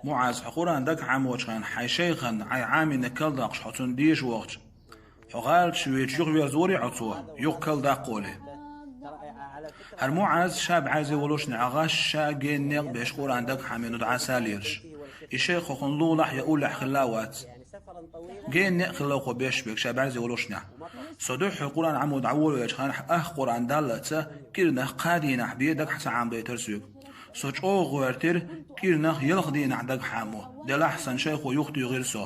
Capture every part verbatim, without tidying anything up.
МуӀаз, хьо Къуръан дагахьа Ӏамочу хенахь, хьайн шайхана, хьайн Ӏамийна калдаккхаш хьо цунна дезаш вахча, хьо гӀалаташ веача юхаверзорий хьо цо, юха калдаккхолий? ХӀара МуӀаз ша бӀаьрзе волуш неӀагӀаш, ша генна некъ беш Къуръан дагахьа Ӏамийна дӀасалелаш. И шайх хӀокхунна лулахь я уллехь хилла а вац. Генна некъ хилла кхо беш берг ша бӀаьрзе волушшехь. Со дуьххьара Къуръан Ӏамо дӀаволавелча хенахь, ах Къуръан даллалц кӀирнах кхаа дийнахь бен дагахьа ца Ӏамадайтара соьга. Со чӀогӀа гӀоьртира, кӀирнах ялх дийнахь дагахьа Ӏамо, делахь сан шайхо юхатуьйхира со.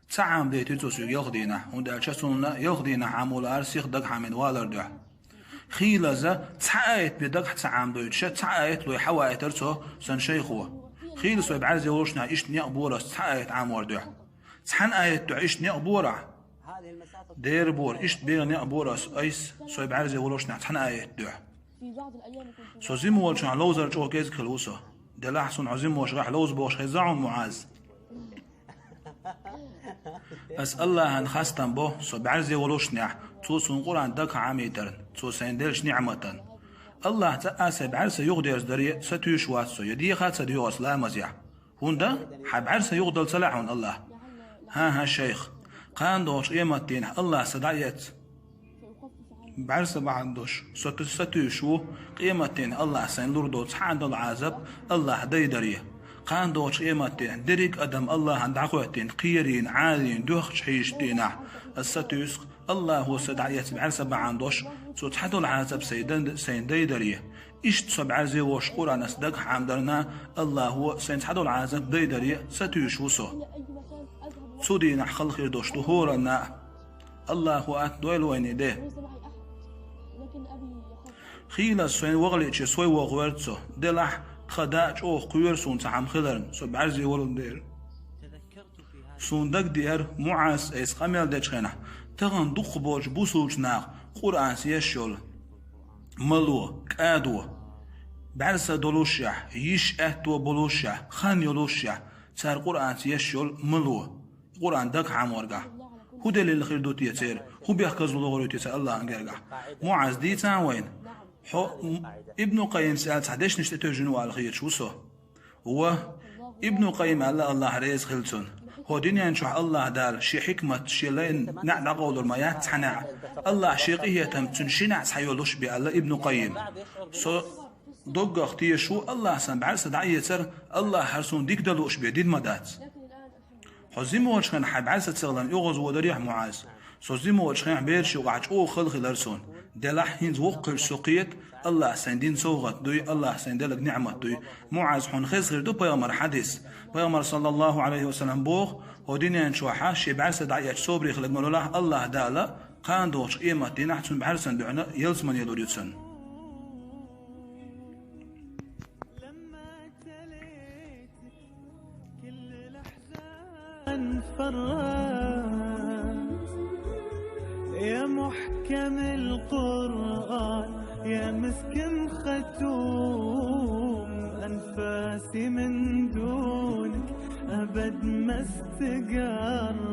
Ца Ӏамадайтира цо соьга ялх дийнахь, хӀунда аьлча суна ялх дийнахь Ӏамо лаара сиха дагахьа Ӏамийна валар дуьхьа. Хийлаза цхьа аят бен дагахьа ца Ӏамадойтуш, цхьа аят лой хьаваийтара цо, сан шайхо. Хийла со бӀаьрзе волушшехь иштта некъ бора ас цхьа аят Ӏамор дуьхьа. Цхьана аят дуьхьа иштта некъ борахь? Дера бора, иштта бен некъ бора ас айса, со бӀаьрзе волушшехь цхьана аят дуьхьа. Со жима волчохь ловзар чӀогӀа кӀезиг хилла ву со. Делахь суна хьо жима волуш гӀехь ловза бохуш хезна хьуна, МуӀаз? Ас Аллахьан хастам бо, со бӀаьрзе волушшехь, цо суна Къуръан дагахьа Ӏамийтарна, цо сайна деллачу ниӀматан. Аллахь цкъа а сайн бӀаьрса юхадерзадаре сатуьйсуш вац со, я деха а ца доьху ас ламазехь. ХӀунда? Хьан бӀаьрса юхадала ца лаьа хьуна Аллахь? ХӀан-хӀа, шайх, кхана догӀучу къематдийнахь Аллахь сан дӀаэцна бӀаьрса бахьана долуш со сатуьйсуш ву, къематдийнахь Аллахь сайна лур доцу цхьа а долу Ӏазап Аллахь дайдаре. Кхана догӀучу къематдийнахь дерриг а адам Аллахьан дӀахӀоьттина, кхерийна, Ӏалийна, доьхкучу хьешан дийнахь ас сатуьйсу, Аллахьо сан дӀаэцна бӀаьрса бахьана долуш, цо цхьа долу Ӏазап сайна дан-, сайна дайдаре. Иштта со бӀаьрзе волуш Къуръан ас дагахьа Ӏамадарна, Аллахьо сайна цхьа долу Ӏазап дайдаре сатуьйсуш ву со. Цу дийнахь хала хир долуш ду хӀоранна а. Аллахьо атта дойла вайна и де. Хийлаза сайна вахалича сой вохавоьрзу со, делахь тхан да чӀогӀа кхоьру суна цхьа хӀума хиларна, со бӀаьрзе волун дера. Суна дагадеара, МуӀаз, айса къамел дечу хенахь, тахана дукхахболчу бусулбачу наха Къуръанца еш йолу мало, кӀадо, бӀаьрса долушшехь, йиш аьтто болушшехь, хан йолушшехь, цара Къуръанца еш йолу мало, Къуръан дагахьа Ӏаморгахь. ХӀун делилла хир ду те церан? ХӀун бехказло лохур ю те цара Аллахьан гергахь? МуӀаз, дийцахьа вайна. Хьо, м, Ибну Къаййимс аьлла цхьа дешнаш тӀетевжина вала хеташ ву со. Ва Ибну Къаййим аьлла, Аллахь реза хила цунна: хӀокху дуьнен чохь Аллахь Дала шен хьикмат, шен лайн неӀ дӀакъовлур ма яц цхьа неӀ. Аллахь шен къинхетам цуьнан ши неӀ схьайолуш бен, аьлла Ибну Къаййим. Со доггах тешаш ву, Аллахь сан бӀаьрса дӀаэцар, Аллахь хӀара суна дика дан лууш бен дина ма дац. Хьо жима волчу хенахь хьайн бӀаьрса ца хиларна оьгӀазвон дарехь, МуӀаз. Со жима волчу хенахь бераш юкъахь чӀогӀа хала хилира суна. Делахь хӀинца воккха хилча со кхета, Аллахь сайна дина совгӀат дуй, Аллахь сайна делларг ниӀмат дуй. МуӀаз, хьуна хезна хир ду пайхамаран хьадис? Пайхамар, саллаллаху Ӏалайхи ва саллам, боху: хӀокху дуьнен чохь шен бӀаьрса дӀаэцча собаре хиларг мел валахь, Аллахь Дала кхана догӀучу къематдийнахь цуьнан бӀаьрсана дуьхьал ялсамане лур ю цунна. يا محكم القرآن، يا مسك ختوم، أنفاسي من دونك أبد ما استقرت.